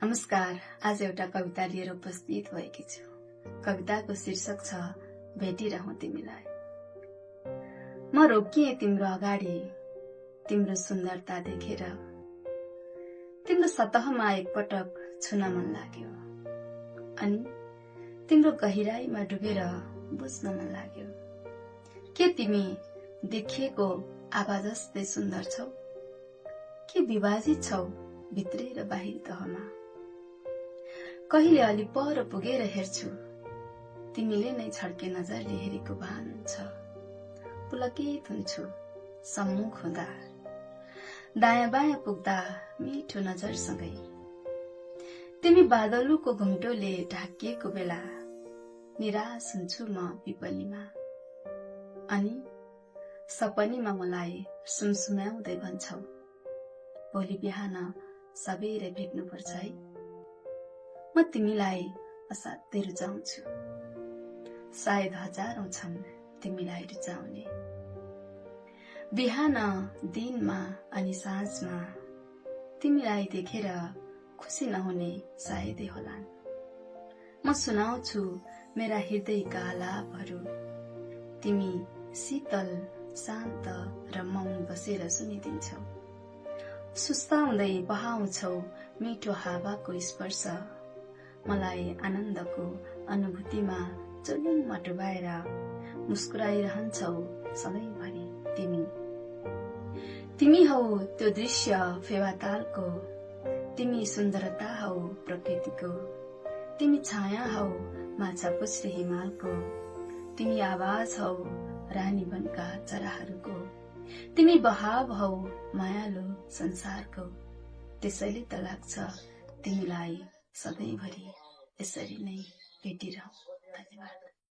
नमस्कार। आज एउटा कविता लिएर उपस्थित भएकी छु। कविताको शीर्षक छ भेटिरहँ तिमीलाई। म रोकिएँ तिम्रो अगाडि तिम्रो सुन्दरता देखेर, तिम्रो सतहमा एकपटक छुन मन लाग्यो अनि तिम्रो गहिराईमा डुबेर बुझ्न मन लाग्यो। के तिमी देखिएको आभा जस्तै सुन्दर छौ, के विभाजित छौ भित्री र बाहिर तहमा। कहिले अलि पर पुगेर हेर्छु, तिमीले नै छड्के नजरले हेरेको भान हुन्छ। पुलकित हुन्छु सम्मुख हुँदा, दायाँ बायाँ पुग्दा मिठो नजरसँगै। तिमी बादलुको घुम्टोले ढाकिएको बेला निराश हुन्छु म पिपलीमा, अनि सपनीमा मलाई सुमसुम्याउँदै भन्छौ, भोलि बिहान सबेरै भेट्नुपर्छ है। म तिमीलाई असाध्यै रुचाउँछु, सायद हजारौं छन् तिमीलाई रुचाउने। बिहान, दिनमा अनि साँझमा तिमीलाई देखेर खुसी नहुने सायदै होलान्। म सुनाउँछु मेरा हृदयका आलापहरू, तिमी शीतल, शान्त र मौन बसेर सुनिदिन्छौ। सुस्ताउँदै बहाउँछौ मिठो हावाको स्पर्श, मलाई आनन्दको अनुभूतिमा चुलुम्म डुबाएर मुस्कुराइरहन्छौ सधैँभरि तिमी। तिमी हौ त्यो दृश्य फेवातालको, तिमी सुन्दरता हौ प्रकृतिको, तिमी छाया हौ माछा पुछ्रे हिमालको, तिमी आवाज हौ रानी वनका चराहरूको, तिमी बहाव हौ मायालु संसारको। त्यसैले त लाग्छ तिमीलाई सधैँभरि यसरी नै भेटिरहँ। धन्यवाद।